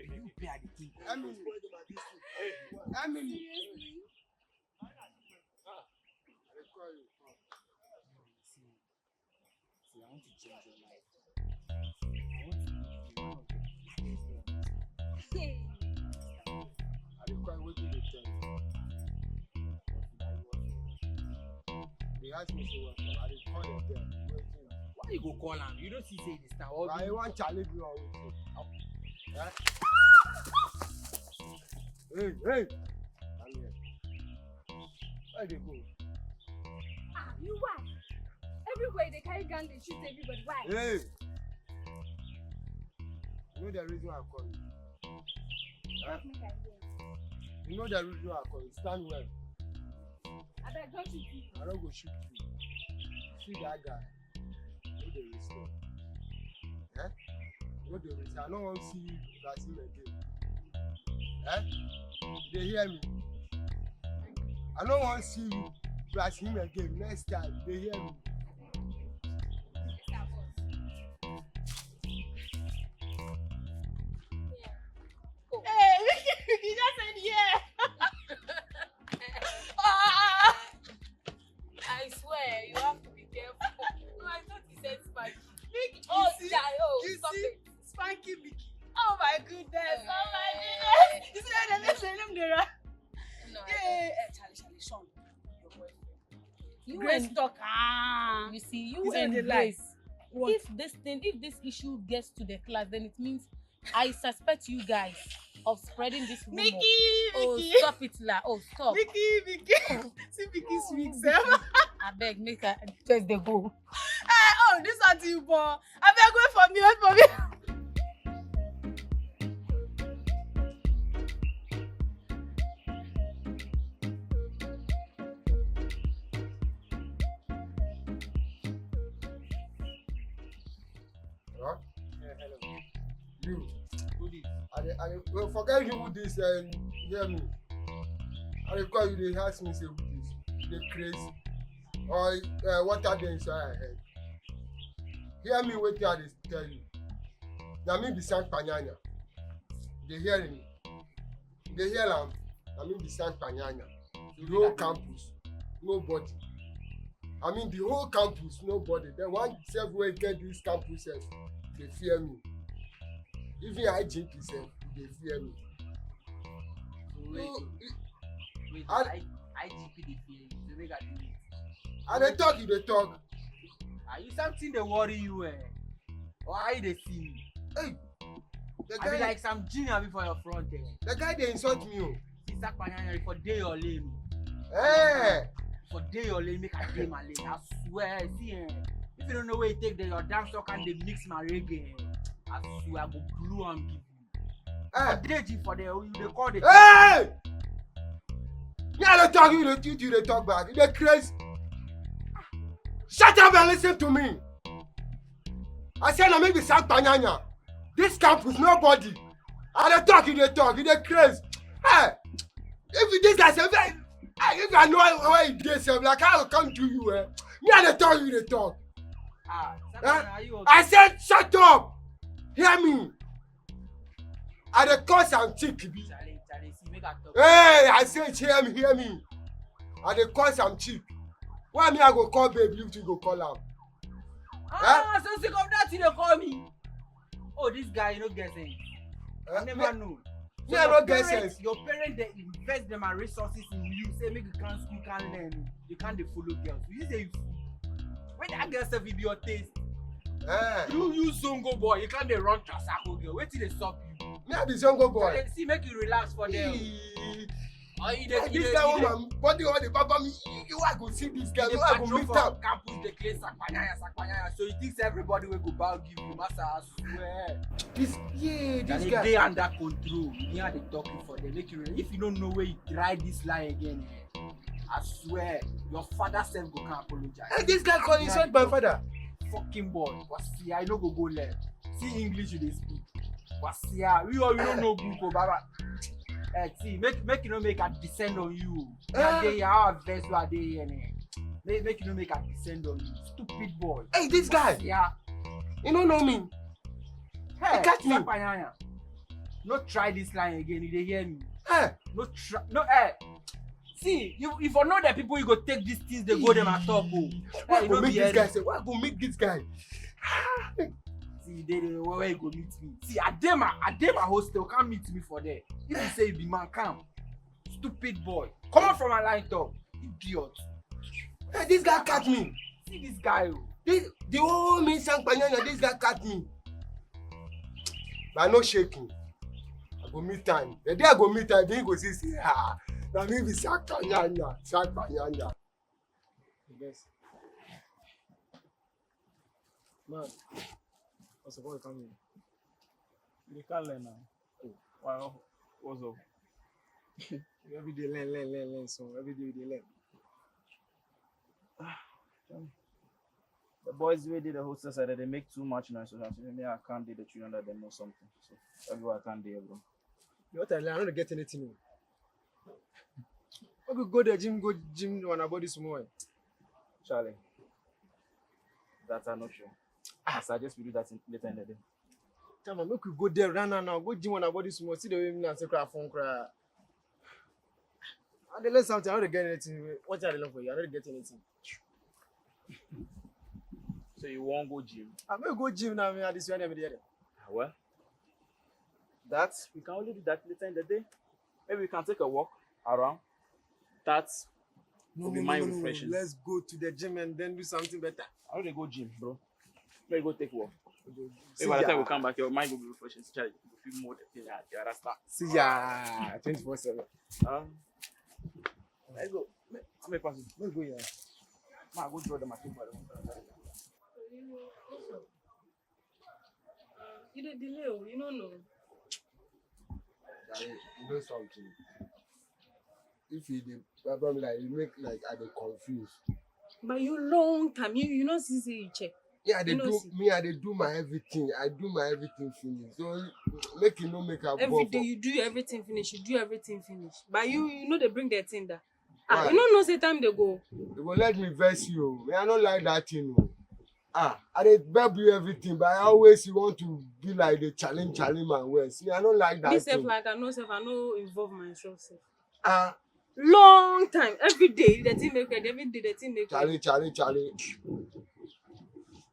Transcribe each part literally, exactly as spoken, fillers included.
You play at the king. Emily. Emily. Seriously? I dey call you. See, I want to change your life. I want to make you one of the biggest girls. Hey. I dey call you, wetin dey tell you? Dey ask me say what, I dey call your girl. Wetin? Why you go call am? You no see say e dey start. Why you wan challenge me or wetin? Eh? Hey, hey! Come here. Where you dey go? Ah, you why? Everywhere they carry gun, they shoot everybody. Why? Hey! You know the reason I call you? Huh? Make I hear. You know the reason I call you? Stand well. Abeg, don't shoot me. I no go shoot you. See that guy. No dey respond. Eh? No dey respond. I no wan see you plus him again. Eh? You dey hear me? I no wan see you plus him again next time. You dey hear me? Hey, you just said yeah. Ah! I swear, you have to be careful. No, I thought he said Spanky. Mickey, oh, you see, Jai, oh, you stop see, it. Spanky Mickey. Oh my goodness, oh my goodness. You see that they say them there? No, I don't. Eh, Charlie, Charlie, Sean, your boyfriend. You Grace and talk, ah. You see, you and Grace, what? If this thing, if this issue gets to the class, then it means I suspect you guys of spreading this rumor. Mickey, oh, Mickey. Stop it, la. Oh, stop. Mickey, Mickey. See Mickey speak, sir. Abeg, make I just dey go. Eh, oh, this one too, boy. Abeg, wait for me, wait for me. Huh? Yeah, hello. You. Who this? I dey, I dey, well, forget you who this, and hear me. I dey call you, dey ask me say who this. You dey craze? Or, uh, water dey inside your head? Hear me, wetin I dey tell you. Na me be Saint Kpanyanya. You dey hear me? You dey hear am? Na me be Saint Kpanyanya. The whole campus, nobody. I mean, the whole campus, nobody. The one sef wey get this campus sef, dey fear me. Even I G P sef, dey fear me. So wait, no, wait, I, I G P dey fear you. So make I do it. I dey talk, you dey talk. Are you something dey worry you, eh? Or how you dey see me? Hey, the guy, I be like some genie abi for your front, eh? The guy dey insult me, oh. See, Saint Kpanyanya, for dey your lane. Eh. For dey your lane, make I dey my lane. I swear, see, eh, if you don't know where you take the, your damn sock and dey mix my reggae, eh, I swear I go blow am give you. Eh. For dey, for dey, you dey call the. Hey! Me I dey talk, you dey, you dey talk back. You dey craze. Shut up and listen to me. I say na me be Saint Kpanyanya. This campus, nobody. I dey talk, you dey talk, you dey craze. Hey, if you this guy sef, hey, if I know where you dey sef, like, how I come do you, eh? Me I dey talk, you dey talk. Ah, eh? Are you okay? I said shut up. Hear me. I dey call some chick, be. Charlie, Charlie, see, make I talk. Hey, I say, hear me, hear me. I dey call some chick. Why me I go call babe, you too go call am? Ah, eh? So sick of that, you dey call me. Oh, this guy, you no get sense. Eh? I never know. Me, I no get sense. Your parents, your parents, they invest them and resources in you. Say make you can't school, can't learn. You can't dey follow girls. You say you fool. When that girl sef be your taste. Eh. You, you zongo boy, you can't dey run Trasacco girl. Wetin dey stop you? Me I be zongo boy. Charlie, see, make you relax for there. Eee. Oh, you dey, this guy, woman body all dey baba me. You, you, I go see this guy. You, I go meet am. Campus dey clean sakpanyaya, sakpanyaya. So you think say everybody wey go bow give you, massa, I swear. This, yeah, this guy. Dey under control. You hear the talking for them. Make you, if you don't know where you try this lie again, eh, I swear, your father sef go come apologize. Hey, this guy come insult my father. Fucking boy, wasia, I no go go left. See English you dey speak. Wasia, we all, we no know book o, baba. Eh, see, make, make you no make I descend on you. Eh. I dey here, I vex you, I dey here, ne. Make, make you no make I descend on you. Stupid boy. Hey, this guy. Yeah. You no know me. Hey, you catch me. Sakpanyaya. No try this line again, you dey hear me? Eh. No try, no, eh. See, you, if you know the people you go take these things, dey go dem at all, oh. Why I go meet this guy? Say, why I go meet this guy? See, dey, dey, where, where you go meet me? See, I dey my, I dey my hostel, come meet me for there. If you say you be man, come. Stupid boy. Come out from my line, talk. Idiot. Hey, this guy catch me. See this guy, oh. This, the whole me Sankpanyanya, this guy catch me. But I no shake him. I go meet time. The day I go meet time, then he go see, say, ah, na me be Sankpanyanya, Sankpanyanya. Yes. Man, what's up? What you coming? You can't learn now. Wow, what's up? Every day learn, learn, learn, learn. So every day we dey learn. Ah, tell me. The boys wey dey the hostel side, they make too much noise. So me, I can't dey the children that they know something. So everywhere I can't dey, bro. You know what I learn? I don't get anything. Okay, go there, gym, go gym, one body small. Charlie, that's an option. I suggest we do that in, later in the day. Come on, make we go there right now, now. Go gym one body small. See the way me and say cry phone cry. I dey learn something. I don't get anything. What I dey learn for you? I don't get anything. So you wan go gym? I may go gym now. Me, I this one every day. Ah, well, that we can only do that later in the day. Maybe we can take a walk around. That will be mind refreshing. Let's go to the gym and then do something better. I no dey go gym, bro. Let me go take walk. Maybe by the time we come back, your mind will be refreshing. Charlie, you feel more the thing. Yeah, you understand? See ya, twenty-four seven. Um, let's go. Let me pass it. Let's go, yeah. Ma, go draw the machine for them. You dey delay o, you no know. Charlie, you know something. If you dey problem like, you make like I dey confuse. But you long time, you, you no see say you check. Yeah, I dey do, me, I dey do my everything. I do my everything finish. So make you no make am. Every day you do everything finish, you do everything finish. But you, you no dey bring the thing down. Ah, you no know say time dey go. You go let me vex you. Me, I no like that thing o. Ah, I dey help you everything, but I always you want to be like the challenge, challenge my ways. Me, I no like that thing. Me sef, like I no sef, I no involve myself sef. Ah. Long time. Every day, the thing make ready. Every day, the thing make ready. Charlie, Charlie, Charlie.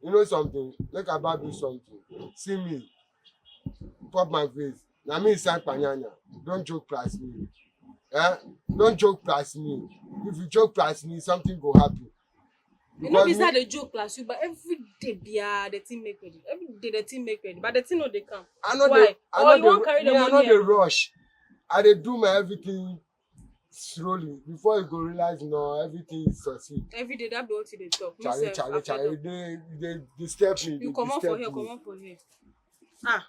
You know something? Make I bab you something. See me. Pop my face. Na me inside Panyanya. Don't joke plus me. Eh? Don't joke plus me. If you joke plus me, something go happen. You no be say I dey joke plus you, but every day, bia, the thing make ready. Every day, the thing make ready. But the thing no dey come. I no dey, I no dey, you wan carry the money, I no dey rush. I dey do my everything slowly. Before you go realize, no, everything succeed. Every day, that be what you dey talk. Charlie, Charlie, Charlie, you dey, you dey disturb me. You comot for here, comot for here. Ah.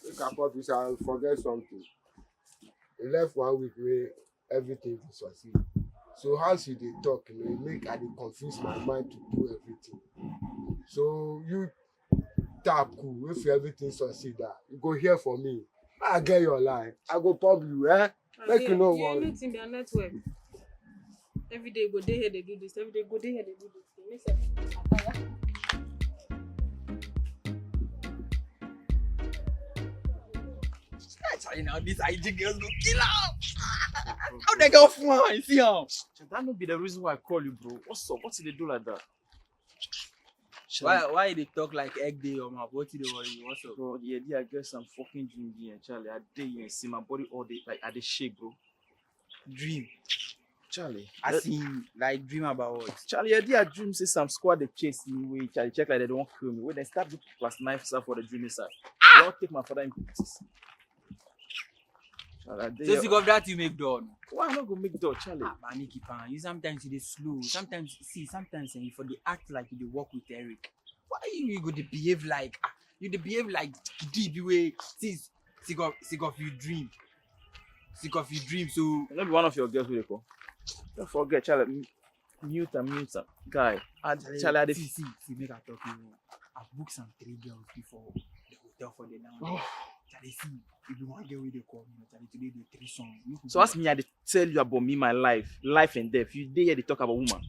Make I pop this, I forget something. E left one week wey everything dey succeed. So as you dey talk, you know, e make I dey confuse my mind to do everything. So you tap cool, if everything succeed, ah, you go hear from me. I get your line. I go pop you, eh? Make you no worry. Anything be a network. Every day go dey here dey do this. Every day go dey here dey do this. Make sense. Charlie, now this I G girls go kill am. How the girl fine? See am. That no be the reason why I call you, bro. What's up? What you dey do like that? Why, why you dey talk like egg dey your mouth? What you dey worry you? What's up? Bro, yeah, I get some fucking dream here, Charlie. I dey here, see my body all day, like, I dey shake, bro. Dream. Charlie. As in, like, dream about what? Charlie, I dey a dream say some squad dey chase me, wey Charlie check like they don kill me. Wey they start do plus knife stuff for the dream inside. They don take my father in pieces. Charlie, I dey. So, sake of that, you make door, no? Why I no go make door, Charlie? Ah, Bani Kipan, you sometimes you dey slow. Sometimes, see, sometimes, eh, you for dey act like you dey work with Eric. Why you, you go dey behave like, ah, you dey behave like D B wey, see, sake of, sake of you dream. Sake of you dream, so. No be one of your girls wey dey call. Don't forget, Charlie. M-, mute am, mute am. Guy, I, Charlie, Charlie, I dey see, see, see, make I talk you. I book some three girls before the hotel for the down there. Oh. Charlie, see, if you wan get wey dey call me, Charlie, today dey threesome. So as me, I dey tell you about me, my life, life and death. You dey here dey talk about woman.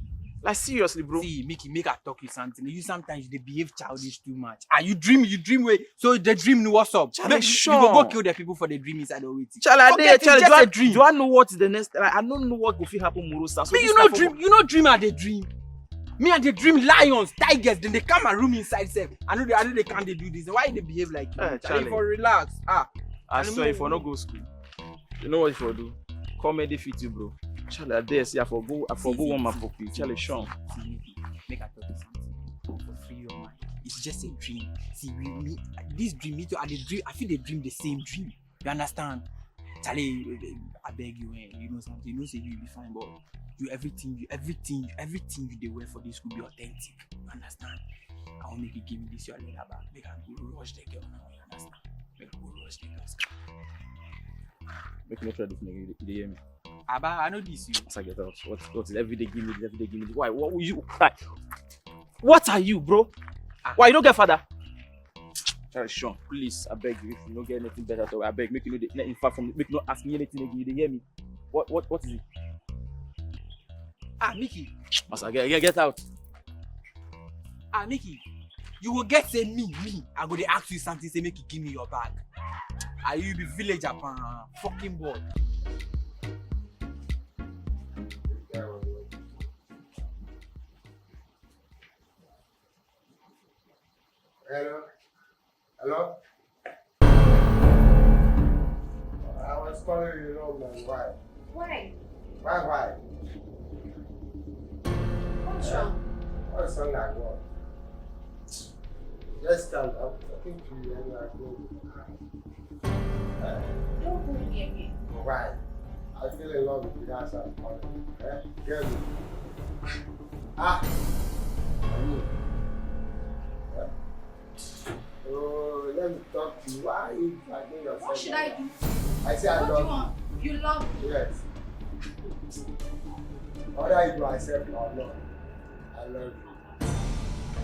Like, seriously, bro. See, Mickey, make I talk you something. You sometimes you dey behave childish too much. Ah, you dream, you dream wey. So the dream, what's up? Chale, make, you go, go kill the people for the dream inside the waiting. Chale, I dey here, just a dream. Do I know what is the next? Like, I don't know what go fit happen tomorrow, sir. So me, you no dream, you no dream, I dey dream. Me, I dey dream lions, tigers, then they come and room inside sef. I know they, I know they can't dey do this. Why they behave like you? Eh, Chale, Chale, for relax. Ah, I swear, if I no go school, you know what if I do? Comedy fit you, bro. Chale, I dey see, I for go, I for go warm up for you. Chale, Sean. See, make I talk you something. For free your mind. It's just a dream. See, we, me, this dream, me too, I dey dream, I feel dey dream the same dream. You understand? Chale, I beg you, eh, you know something, you know say you be fine, but you everything, you everything, you everything you dey wear for this school be authentic. You understand? I wan make you give me this your leather bag. Make I go rush the girl now, you understand? Make I go rush the girl. Make you no try this nigga, you dey hear me? Aba, I know this you. As I get out, what, what is every day give me this, every day give me this? Why? What will you? Why? What are you, bro? Ah. Why you no get father? Chale, Sean, please, I beg you, if you no get anything better to, I beg, make you no dey, in fact, from, make you no ask me anything again, you dey hear me? What, what, what is it? Ah, Mickey. Master, get, get, get out. Ah, Mickey, you go get say me, me, I go dey ask you something, say make you give me your bag. Ah, you be villager, pa, fucking boy. Hello? Hello? I was calling you, you know, man. Why? Why? Why, why? What's wrong? What's wrong like what? Just calm down. I'm talking to you and you are going. Eh? Don't call me again. Why? I feel in love with you, that's why I'm calling. Eh? Get me. Ah! I mean, eh? Oh, let me talk to you. Why are you dragging yourself like that? What should I do? I say I love you. What do you want? You love me? Yes. Whether you accept or not, I love you.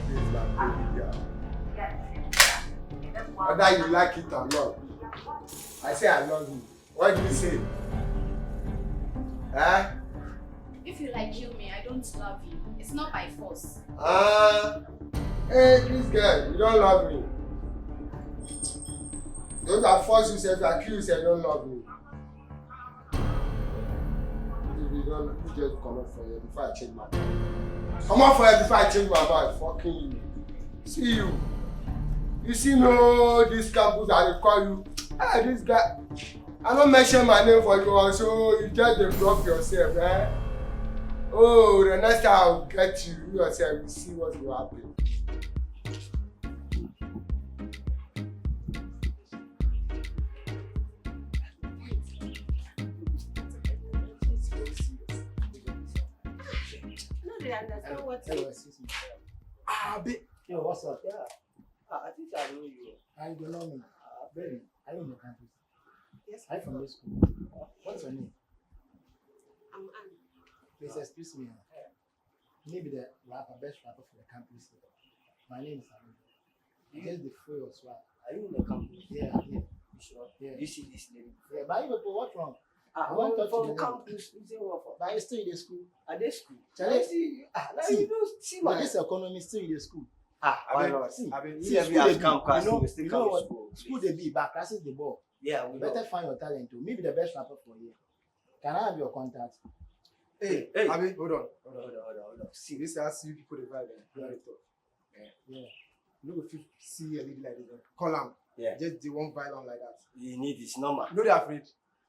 This is my baby girl. Whether you like it or not, I say I love you. What do you say? Eh? If you like, kill me. I don't love you. It's not by force. Ah, hey, this girl, you don't love me. Don't I force you, say, if I kill you, say you don't love me. If you don't, you just come out for here before I change my mind. Come out for here before I change my mind. Fucking you. See you. You see me, oh, this campus, I dey call you. Hey, this guy. I no mention my name for you, so you just dey block yourself, eh? Oh, the next time I'll get you, you yourself, you see what will happen. No, they understand what. Hello, excuse me. Ah, babe. Yo, what's up? Yeah. Ah, I think I know you. I don't know me. Ah, baby, are you in the campus? Yes. Are you from this school? What's your name? I'm Anne. Please excuse me. Me be the rapper, best rapper for the campus here. My name is Aaron. Just the free us one. Are you in the campus? Yeah, yeah. You sure? Yeah. You see this lady? Yeah, but you people, what's wrong? Ah, I want to talk to the lady. Campus. You say what for? But you still in the school. At the school? Chale, I see you. Ah, now see, you don't see, but my this economy still in the school. Ah, why not? See, I mean, see, school dey be, you know, you know what? School dey be, but classes dey bore. Yeah, we better find your talent too. Me be the best rapper for here. Can I have your contact? Hey, hey, Abi, hold on, hold on, hold on, hold on, hold on. See, this is how you people dey vibe, eh? Yeah. Yeah. You no go fit see a lady like this, eh? Call am. Yeah. Just the one violent like that. You need this number. You no dey afraid.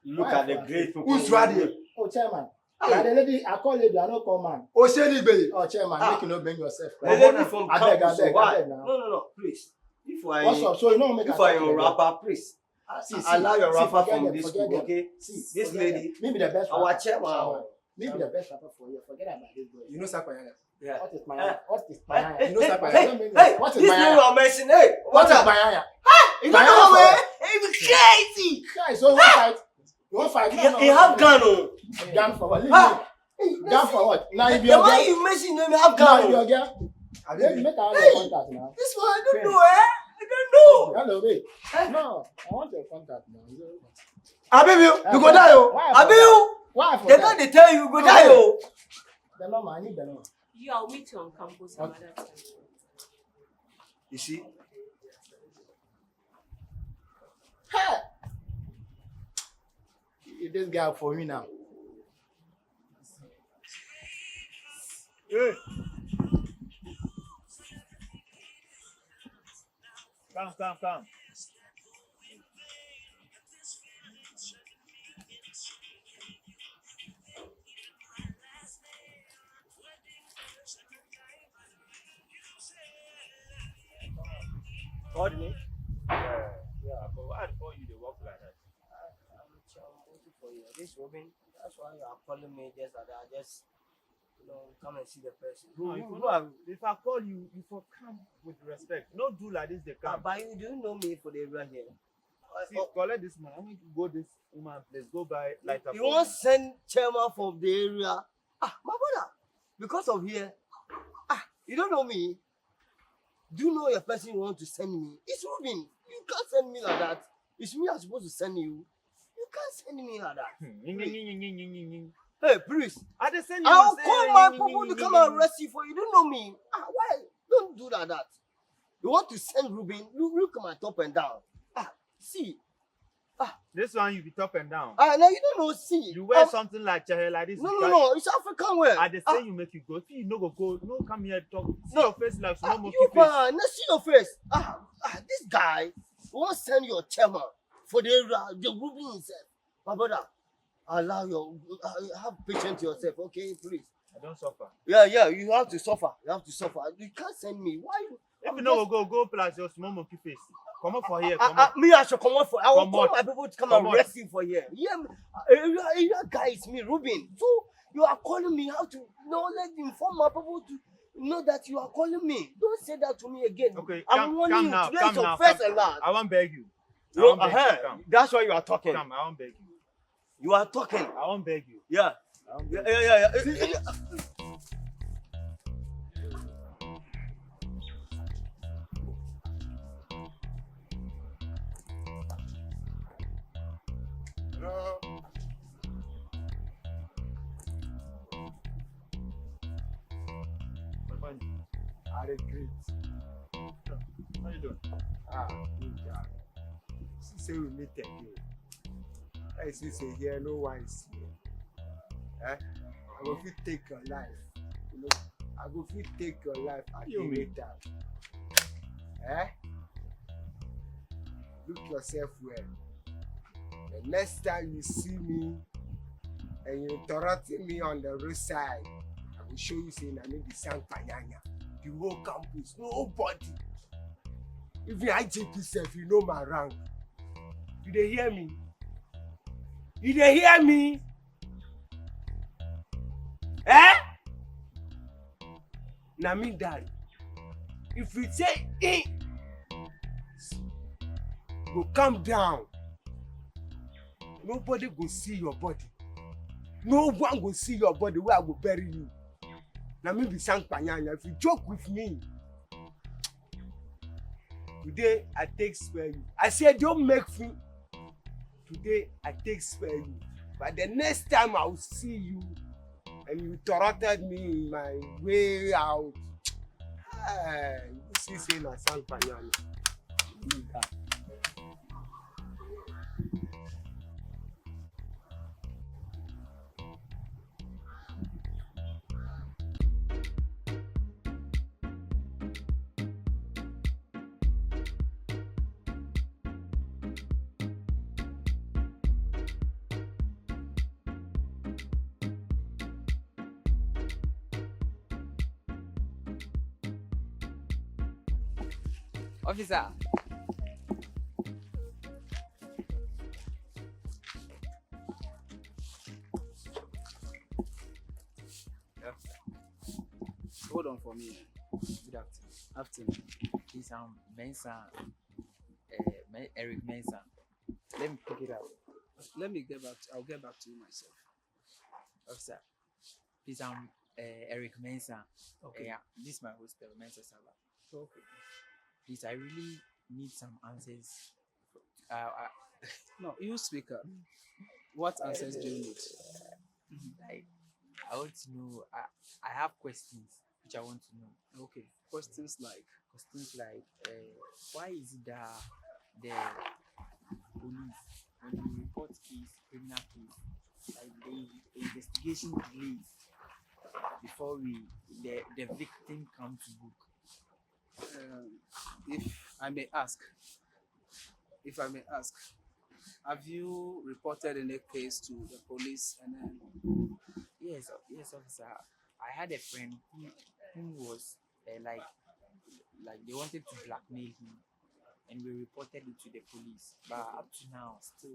Look at the great people. Who's ready? Oh, chairman. Hey. Na the lady, I call lady, I no call man. Osheni baby. Oh, chairman, make you no bend yourself. The lady from campus, abeg, abeg, why? Abeg now. No, no, no, please. If I, what's up? So you know, make, if I am your rapper, please. Ah, see, see, allow your rapper from this school, okay? See, this lady, me be the best rapper. Our chairman. Me be the best rapper for here. Forget about this boy. You know Sapanyanya? Yeah. What is Panyanya? What is Panyanya? You know Sapanyanya? Hey, what is this name you are mentioning? Hey, what is Panyanya? Hey, you don't know, man. Hey, you crazy. Guys, so you wan fight? You wan fight? No, no, no. He have gun o. Gun for what? Leave me. Gun for what? Now if you, the one you mention name have gun o. Now if you, make I have your contact now. This one, I don't know, eh? I don't know. Hello, babe. No, I want your contact now. Abi you, you go die o. Abi you. Why? They don dey tell you, you go die o. The number, I need the number. Yeah, I'll meet you on campus some other time. You see? Hey! This guy for me now. Hey! Come, come, come. Called me? Yeah, yeah, but why the phone you dey work like that? I, I'm, I'm waiting for you. This woman, that's why you are calling me just like that. Just, you know, come and see the person. Who, no, who, if who not, are you? If I call you, you for come with respect. No do like this, they come. Ah, but you do know me for the area here. See, oh, collect this money. I want you to go this woman place. Go buy light up. You won't send chairman from the area. Ah, my brother, because of here, ah, you don't know me. Do you know your person you want to send me? It's Reuben. You can't send me like that. It's me I'm supposed to send you. You can't send me like that. Hmm. Hey, please. I dey send you. I'll call my people to come and arrest you for you. You don't know me. Ah, why? Don't do like that. You want to send Reuben? Look, look at my top and down. Ah, see. Ah. This one you be top and down. Ah, now you don't know, see. You wear something like chair like this. No, no, no, it's African wear. I dey send you make you go. See, you no go go. No come here talk. See your face like small monkey face. Ah, you man, no see your face. Ah, ah, this guy won't send your chairman for the area, the Reuben himself. My brother, allow your, uh, have patience yourself, okay, please. I don't suffer. Yeah, yeah, you have to suffer. You have to suffer. You can't send me. Why you? If you no go, go, go plus your small monkey face. Comot for here, comot. Me, I should comot for. I will call my people to come and arrest you for here. Yeah, area, area guy is me, Reuben. So you are calling me how to, you know, let inform my people to know that you are calling me. Don't say that to me again. Okay, I'm warning you. Today is your first and last. I won't beg you. No, uh-huh. That's why you are talking. Come, I won't beg you. You are talking. I won't beg you. Yeah. I won't beg you. Yeah, yeah, yeah, yeah. See, yeah. Hello. I dey greet. How you doing? Ah, good guy. See say we meet again. I see say here no one is here. Eh? I go fit take your life. You know, I go fit take your life at any time. Eh? Look yourself well. The next time you see me and you interrupt me on the roadside, I will show you say na me be Sankpanyanya. The whole campus, nobody. Even I G P sef, you know my rank. You dey hear me? You dey hear me? Eh? Na me die. If you say eh, go come down. Nobody go see your body. No one go see your body where I go bury you. Na me be Sankpanyanya. If you joke with me, today I take spare you. I say don't make fun. Today I take spare you. But the next time I will see you and you interrupted me in my way out, eh, you see say na Sankpanyanya. Officer. Yeah. Hold on for me. Good afternoon. Afternoon. Please, um, Mensah, uh, Me-, Eric Mensah. Let me pick it up. Let me get back to, I'll get back to you myself. Officer, please, um, uh, Eric Mensah. Okay. Uh, yeah, this is my hostel, Mensah Saba. Okay. Please, I really need some answers. Uh, uh, no, you speak up. What answers do you need? Like, I want to know. I, I have questions. which I want to know. Okay, questions like, questions like, uh, why is it that the police, when you report case, criminal case, like, the investigation delays before we the, the victim come to book? Um, if I may ask, if I may ask, have you reported any case to the police and then? Yes, yes, officer. I had a friend who, who was uh, like, like they wanted to blackmail him, and we reported it to the police. But up to now, still,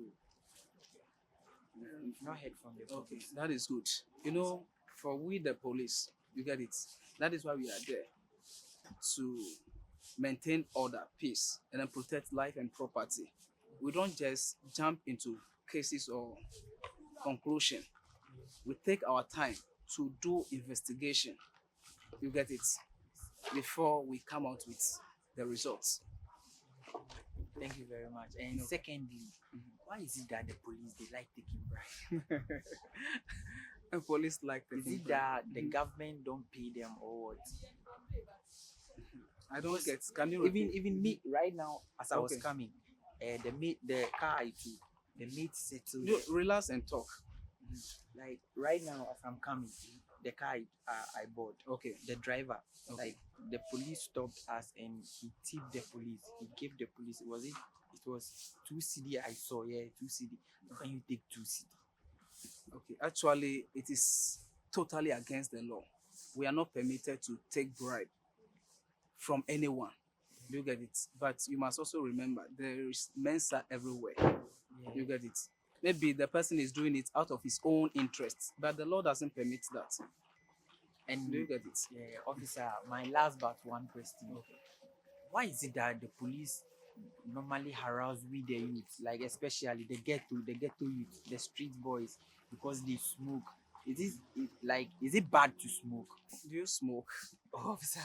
we've not heard from the police. Okay, that is good. You know, for we the police, you get it. That is why we are there, to maintain order, peace, and then protect life and property. We don't just jump into cases or conclusion. We take our time to do investigation. You get it? Before we come out with the results. Thank you very much. And secondly, why is it that the police, they like taking bribe? The police like taking bribe. Is it that the government don't pay them or what? I don't get. Can you repeat? Even, even me right now, as I was coming, uh, the maid, the car I took, the maid settled. You relax and talk. Like, right now, as I'm coming, the car I, uh, I bought. Okay. The driver, like, the police stopped us and he tipped the police. He gave the police. Was it? It was two cedi I saw. Yeah, two cedi. How can you take two cedi? Okay, actually, it is totally against the law. We are not permitted to take bribe from anyone. Do you get it? But you must also remember there is mensa everywhere. Yeah. You get it? Maybe the person is doing it out of his own interest, but the law doesn't permit that. And do you get it? Yeah, officer, my last but one question. Okay. Why is it that the police normally harass we the youth, like, especially the ghetto, the ghetto youth, the street boys, because they smoke? Is it, it, like, is it bad to smoke? Do you smoke? Oh, officer,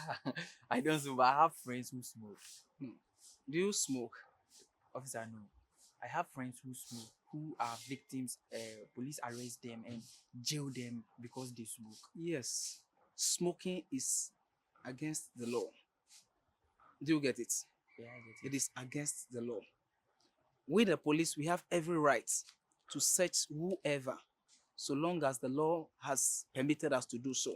I don't smoke, but I have friends who smoke. Hmm. Do you smoke? Officer, no. I have friends who smoke, who are victims. Uh, police arrest them and jail them because they smoke. Yes, smoking is against the law. Do you get it? Yeah, I get it. It is against the law. We, the police, we have every right to search whoever, so long as the law has permitted us to do so.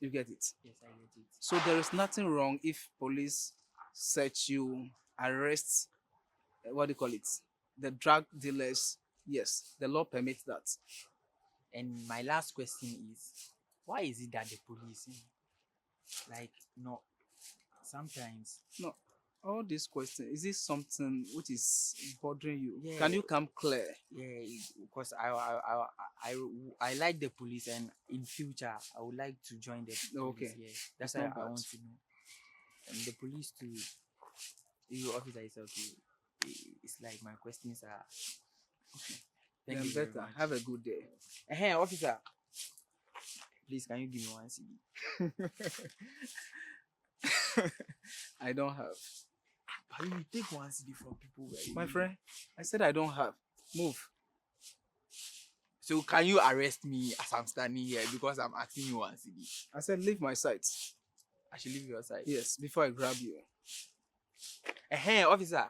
You get it? Yes, I get it. So there is nothing wrong if police search you, arrest, uh, what do you call it? The drug dealers. Yes, the law permits that. And my last question is, why is it that the police, eh, like, no, sometimes, no, all these questions, is this something which is bothering you? Yeah. Can you come clear? Yeah, because I, I, I, I, I like the police, and in future I would like to join the police. Okay. Yeah. That's why I want to know. And the police too, you officer is okay. It's like my questions are. Okay. Thank you very much. Have a good day. Eh, officer. Please, can you give me one cedi? I don't have. But you take one cedi from people where you... My friend, I said I don't have. Move. So can you arrest me as I'm standing here because I'm asking you one cedi? I said leave my sight. I should leave your sight? Yes, before I grab you. Eh, officer.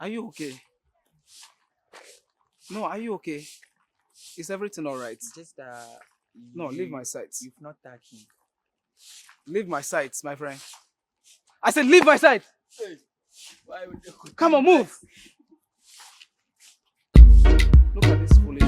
Are you okay? No, are you okay? Is everything all right? Just, uh, no, leave my sight. You've not touched me. Leave my sight, my friend. I said, leave my sight. Hey, why would you... Come on, move. Look at this foolish